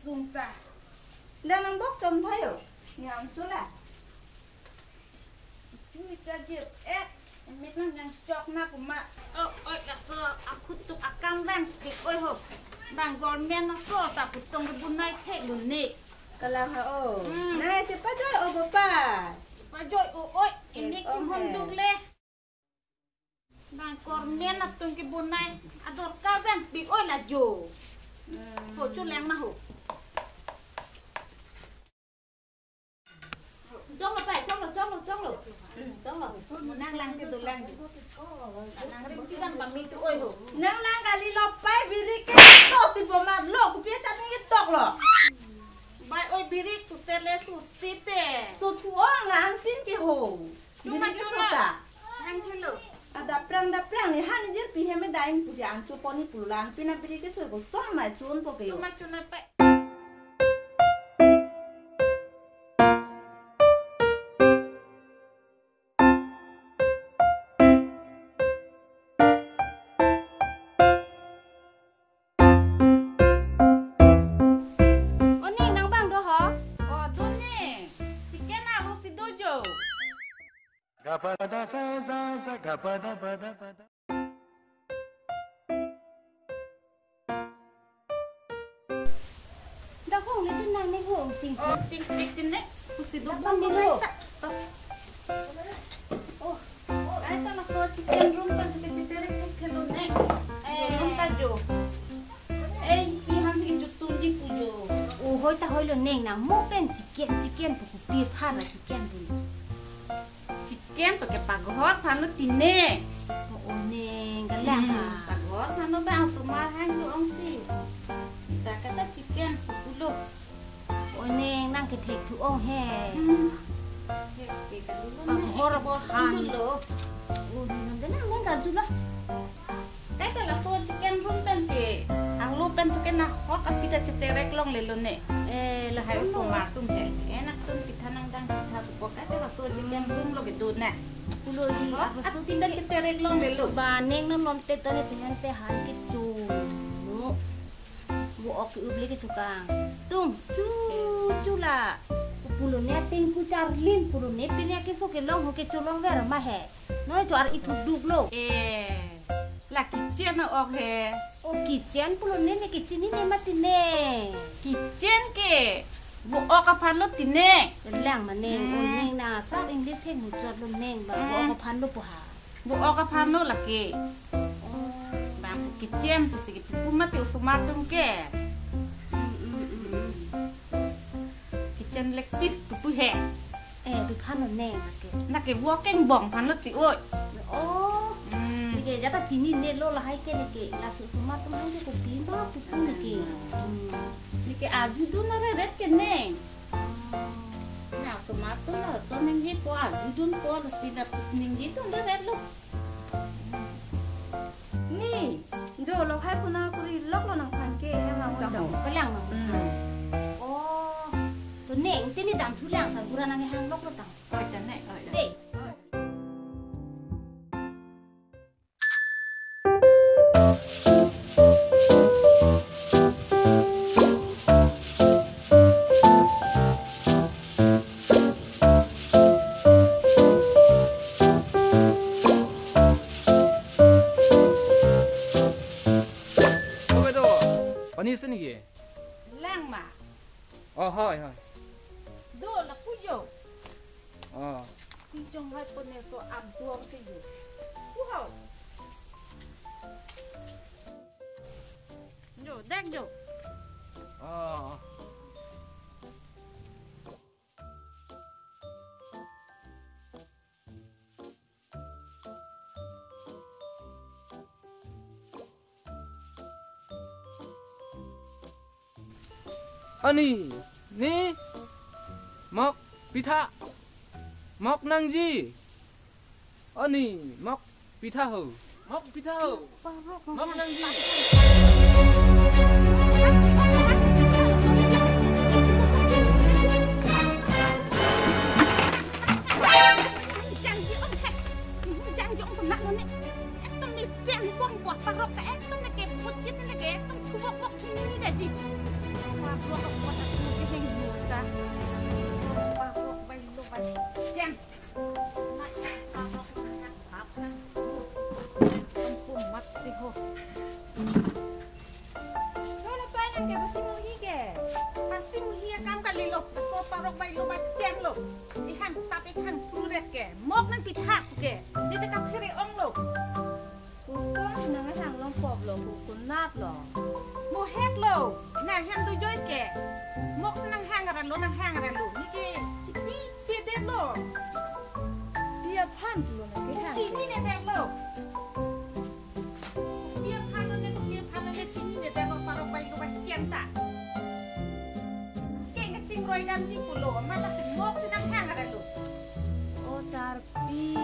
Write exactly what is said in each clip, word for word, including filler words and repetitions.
Sungta. Dak nang bok chom thayo. Nyam tu la. Chui chajir. Eh, mit nang yang chok na kuma. Oh, oi, laso akhutuk akam bang pik oi ho. Bang government aso ta putong kebunai thek lun ni. Kalang ha o. Hmm. Nai chepajoi o bopa. Chepajoi o oi. Thek imik o chimhon he. Duk le. Bang government atum kebunai adorkar bang pik oi la jo. Hmm. Ho chulang ma ho. Jonglo pai, jonglo, jonglo, jonglo. Hmm, jonglo. Nang lang ke dolang. Nang rim ti dam pami tu oi ho. Nang lang kali lo pai biri ke to si bomat lo, kopi achat ni tok lo. Bai oi biri tu sele su site. So thu ong la anpin ke ho. Biri ke so ta. Hang hello. Ada prang da prang ni han jir pi hem dain puja an chu poni pulang pina biri ke so ko so ma chun po ke yo. Cuma cuna pai. O ning nang bang do ho? O do ning. Chicken aro si do jo. Gapada sa sa sa gapada pada pada. Dak hong le tu nang ne hong ting. O ting ting ting ne. Pusi do. Dak bang bang dulu. Sa. To. Oh. Ai ta laso chicken room ta tu kecil tere tu kelo ne. Eh. Room ta jo. Eh, pi han si jutun di pujo. O hoi ta hoi lo ning nang mo pen chicken chicken pu kopi phara chicken pu. Chicken pakai pagohor phan lo tine. O ning galang ha. Hmm, pagohor phan lo bang sumar hang lo ong si. Ta kata chicken pulo. O ning nang kethek thu ong he. Hmm. He, he, kalu lo. Pagohor ning. Pagohor phan lo. O ning nang nang nang garju la. Kaita laso chicken room pen te, anglo pen tu ke nahok aphi ta cheterek longle lo ne. Eh, laso hai no. Osomar atum he. Enak atum pitha nangdang pitha bupo. Kaita laso chicken room lo kedo ne. Pulo i hok arloso aphi ta cheterek longle lo. Ba ning nang nom te to ne pingan te han kecho. No. Vo ok ke uble kechokang. Tung, chu, chu la. Pulo ne ating ku charlin, pulo ne pin ya keso kelong ho kecholong ver ma he. No, chuar ithuk duk lo. Eh, la kitchen ok he. O kitchen pulo ne ne kitchen ni ne mati ne. Kitchen ke. Vo ok aphan lo tine. Lang ma ne, hmm. O ning nang asap English thek muchot lo ning ba. Hmm. Vo ok aphan lo pu ha. Vo ok aphan lo lake. Oh. Bang pu kitchen pusi ke pupu mati osomar atum ke. Hmm, hmm, hmm, hmm. Kitchen leg piece pupu he. Eh, pi phan lo ne lake. Lake vo ok angbong phan lo ti oi. Oh. Hmm. Tike jata chini ne lo lahai ke lake. Laso osomar atum hang ke kopi ma pupu lake. Hmm. Tike arjudun areret ke ne. Na osomar atum laso ningje po arjudun po lasi na pusi ningje atum areret lo. Ni, jo lo hai puna kuri lok lo nangphan ke hem ang. Kalang lo. Hmm. Oh. To ning, tini dam thu lang sa gura nang hang lok lo tang. Oi, ta ne, oi, oi. Dei. Oi. Kove do, pani isi niki? Lang ma. Oh, hoi, hoi. Do, lapu jo. Oh. Kijong hai pone so abdor ke jo. Wow. Jo, dek jo. Oh. Ani, ni, mok pitha, mok nangji. Ani, mok pitha ho, mok pitha ho, mok nangji. Jangji ong thek, jangji ong pernah noni. Ekdom mesen buang buah parok ta ekdom leke bucit leke ekdom thubok bok thuni ni daji. Parok O parok bai lo ba chen lo. Ihang tap ihang pru det ke. Mok nangpitha ke. Di te kaphere ong lo. Koson nang hang long pop lo, ku kunap lo. Mo het lo. Nang hem dojoi ke. Mok si nanghang ara lo, nanghang ara lo. Neke chipi pi det lo. Pi aphan lo neke hang. Chini ne det lo. Kopi aphan lo ne, kopi aphan lo ne, chini ne det lo, parok bai lo ba chen ta. Ke nge chingroi damji pulo, ma lasi mok si nanghang ara lo. O sarpi,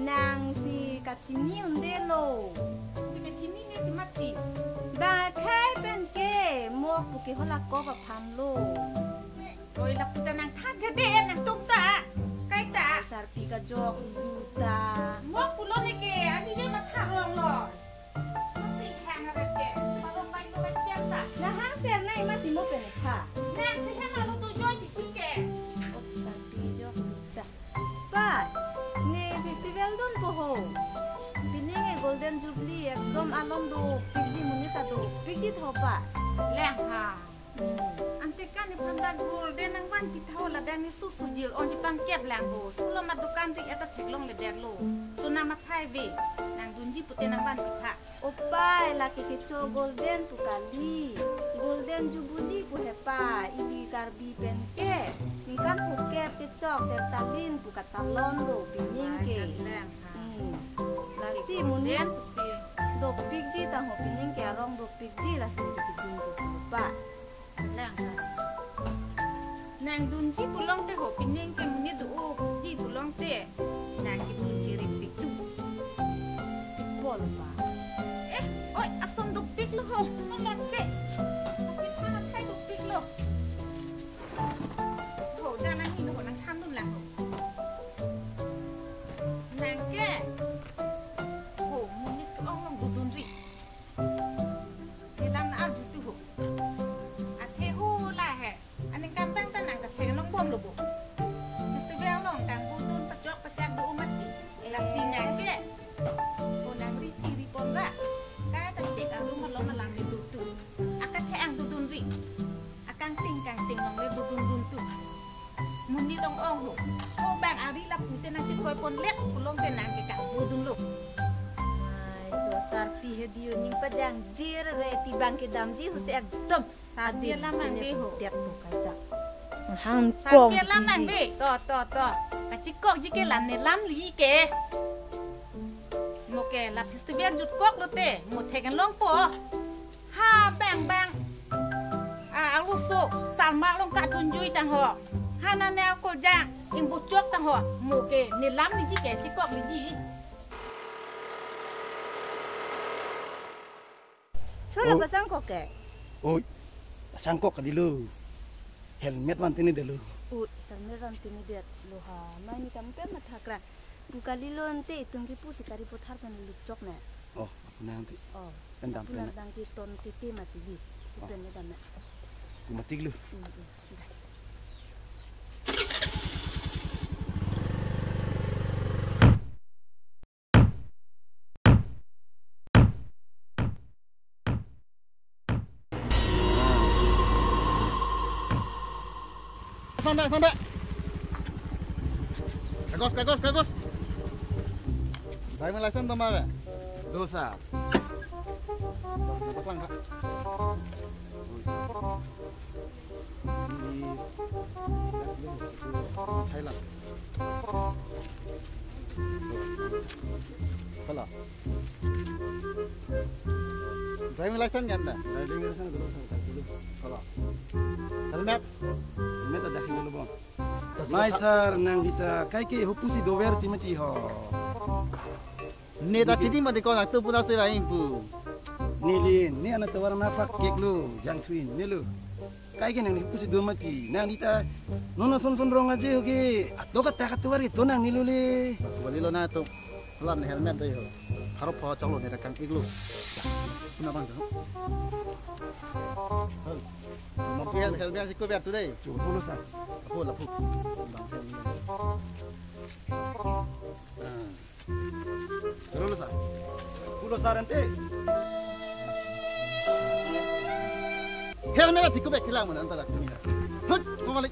nang si kachini un-e lo. Kopi kachini ne ke mati. Ba khai pen ke, mok pu ke hala kok aphan lo. Oi, lapu ta nangthan the de, nangtum ta. Kaita. Sarpi kajok ta. Mok pulo neke, ani je matha rong lo. Mati hang aret ke. Parok bai lo bai chen ta. Nahang ser nai mati mo pen tha. Nang si hem alo dojoi piti ke. O sarpi jok ta. Pa, ne festival dunpo ho. Pining e Golden Jubilee ekdom alon dopikji, monit ta dopikji tho pa. Lang ha. Hmm. Ante kan nephan ta golden nangvanpi tha ho, ladak ne su sujil onji pangkep lang ho. Sulo ma dukan ri eta theklongledet lo. Chona mathai ve. Nangdunji pute nangvanpi tha. O pa, lake kecho Golden pu kali. Golden Jubilee pu he pa. Ili Karbi pen ke. Ningkan phokep kechok Septalin pu katalon do pining ke. Ai, kan lang ha. Hmm. Lasi monit Golden pusi. Dopikji tang ho, pining ke arong dopikji, lasi kedun ko pa. Lang ha. Nangdunji pulote ho, pining ke monit do-oji pulote. Nang kedun chiripik tu. Bol pa. Eh, oi, ason dopik lo ho. Nang lang ke. Dopik mana thai dopik lo. Ho, dah nang ni ho, nangchandun lang ho. Nang ke. Ho, monit ke-ong long dodunri. Nelam na arju tu ho. Athe ho la he. Aningkan bang ta nang katheng longbom lo bo. Festival along kangpudun pachok pachak do mati. Lasi nang ke. Ho nang ri chiri pon ra. Kaita chek arum along alam le dutu. Akatheng dodunri. Akangting kangting longle dodundun tu. Monit ong-ong ho. O bang ari lapu te nangchekroi ponlet, pulote nang ke kangpudun lo. Ai, so sarpi he diyo ning pajangjir re, ti bang kedamji ho si ekdom. Sarpi adin alam ang chinep de ho. Tet ho kaita. Hang kong sarpi alam ang ti de. To, to, to. Kachikokji ke la nelamli ke. Mo ke la festival jutkok lote, mo thek-en longpo. Ha bang bang. A, aluso, salma along kadunjui tang ho. Ha nane ako jang, ingbuchok tang ho. Mo ke nelamliji ke, chikokliji. Chola, oh, pasangkok ke? Oi, pasangkok kali lo. Helmet vantinedet lo. Oi, helmet vantinedet lo ha. Mane kam ke mathakra. Pu kali lo ante itum kipu si kari puthar pen lutchok ne. Oh, apuna ante. Oh. Pen dam pen. Apuna dang ke ton tete mati di. Oh. Pen ne dam ne. Ku mati lo. Hmm, hmm. Sampai, sampai. Kagos, kagos, kagos. Driving license do ma ve? Do sir. Paklang, Pak. Ini Thailand. Kalau driving license kan ta? Driving license dolo sir, dolo. Kalau helmet? Helmet ada sih dolo, Bang. Mai sir, nangli ta kaike hupu si dover ti mati ho. Ne ta chidi mati ko nang tu puna se ba ingpu. Neli, ne ana tovar na pak kek lo, jangthuin, ne lo. Kaike nangli hupu si do mati, nangli ta non ason son rong aje ho ke, ato kata katovar ke to nangli lo le. Bali lo na to, lan helmet do ho. Haro pho chok lo ne ta kang ik lo. Puna bang to. Mo ke helmet si ko ber tu dei. Chu, pulo sa. Pulo, pulo. Bang helmet. Ah. Pulo sa. Pulo sa ante. Helmet ti kubek kilang mana antara dunia. Hut, sumalik.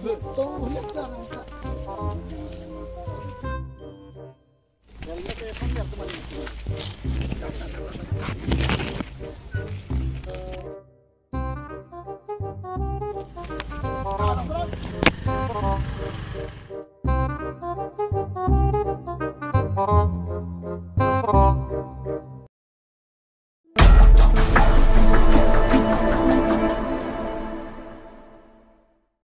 Tong hule ta nang ta.